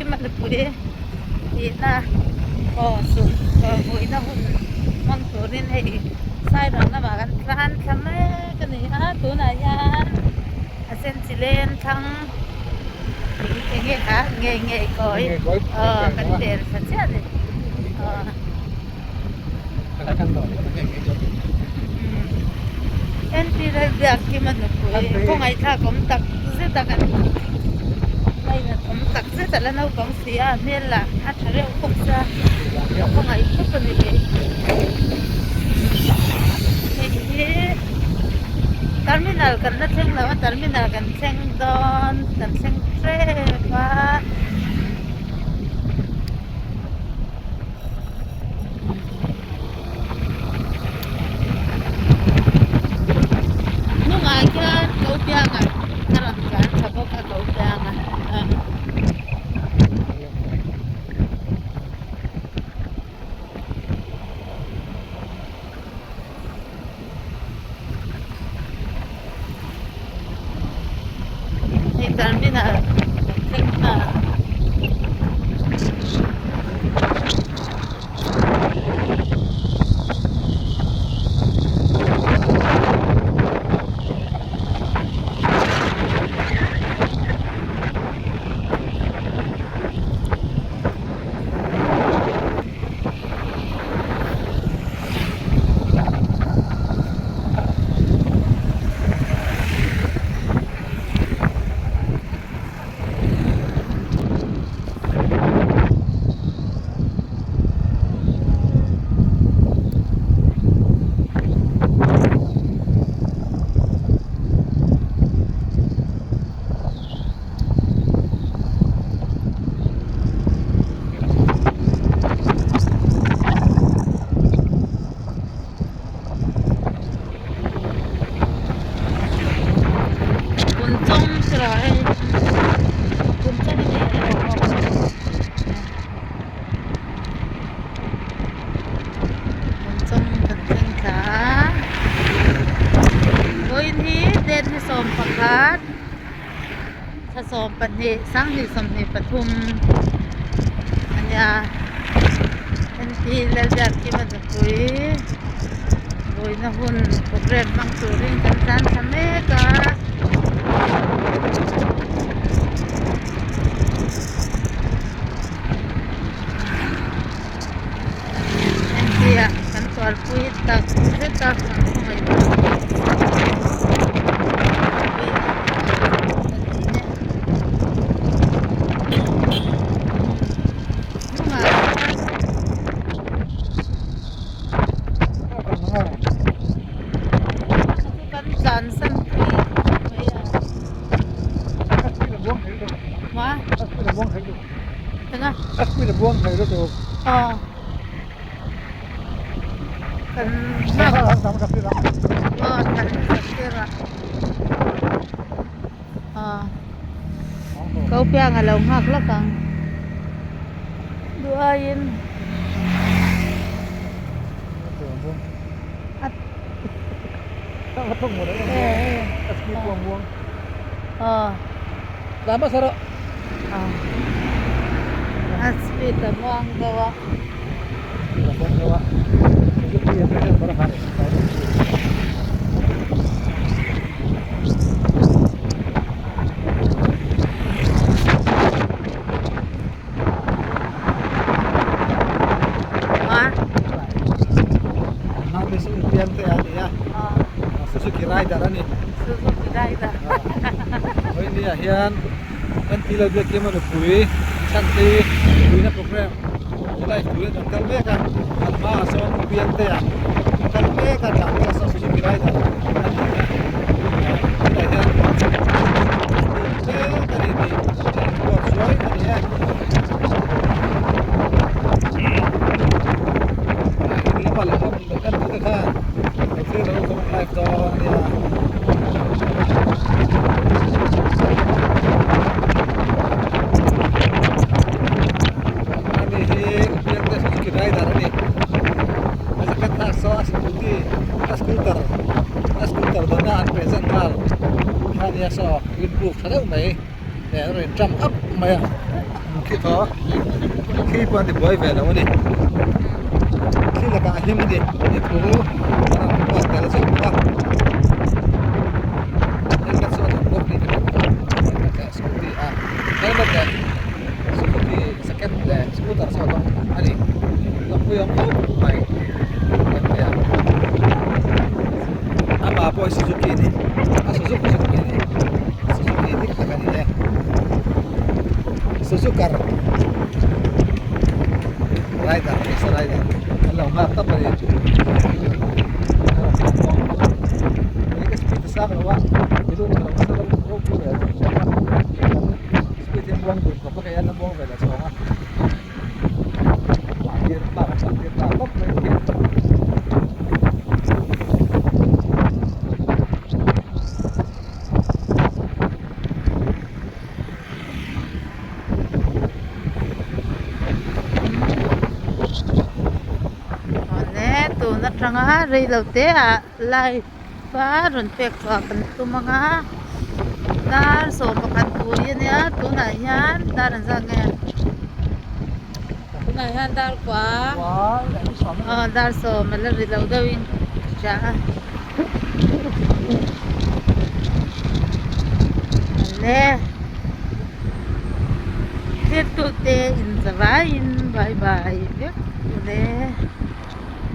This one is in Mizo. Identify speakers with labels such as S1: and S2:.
S1: Biakkima nupui tihna aw suh vuina hun hmang turin hei Sairang lamah kan tlan thla mek a ni a tunah hian a sen chi leng thlang eng nge kha nge nge kawi aw kan pel thla chiah a ni aw. Entirel Biakkima nupui kawngaihthlak awm tak zet a kan ngainat awm tak zet a la naupang si a hmel lah a tha reuh bawk sia a khawngaih khawp a ni kei hei hi terminal kan la thleng lo a terminal kan thleng dawn kan thleng tep a. Hnungah khian ko piangah a rawn tlan tha bawk a ko pianga Hei terminal kan thleng ta. Kunchawng sirah hei Kunchawng a ni Kunchawng kan thleng thla a vawiin hi date ni 11 thla 12 sanghnih 23 a nia NT Lalbiakkima nupui vawiina hun program hmang turin kan tlan thla mek a. Entia kan tuarpui tak zet a kan khawngaih kan tlan san pui mai a. Enga? Aw. Kan aw kan sir a. Aw. Ko piang a lo nghak lawk ang. Duh aiin. Aw. A speed a muang deuh a.
S2: Suzuki Rider a ni.
S1: Suzuki Rider.
S2: Vawinia hian NT Lalbiakima nupui Chhante puina program helai turin an kal mek a, an hmaah sawn Pu Piangtea a kal mek a, tlan vel sawn Suzuki Rider a ni a, tunah hian mek a ni tih report suai a ni e. Lama lo awm lo en tute khan lo thlir lo comment live dawn a nia. Ani hi Piangte Suzuki rider a ni. A jacket thlak saw a scooty a scooter a scooter dawna an present nghal kha nia saw windproof tha deuh mai. Nen a rawn inṭam up mai a khi thaw khi pawh a ti buai ve lo a ni thli lakah a him a ni tih thu a rawn post tel zeuh bawk a helmet chu a awm bawk niin ka hria helmet leh scooty a helmet leh scooty jacket leh scooter chu a dawng a ni lawngpui awm khawp mai amah pawh hi suzuki a ni a suzuki suzuki a ni suzuki dik tak a ni e suzukar rider hmeichhe rider an lo nghak tawp a ni ka speed a sang lo a mi lut tha lo nasa ropui ve speed hi a muang dun khawp a kei a la muang ve leh chhawng a.
S1: Awle tun atanga reilo te ah live a rawn pek chhuah kan tum anga dar 11 pui ania tunah hian dar an zat nge tunah hian dar kua aw dar sawm a la ri lo deuh in ka hria a awle thlir tute in zavaiin bye bye vek awle.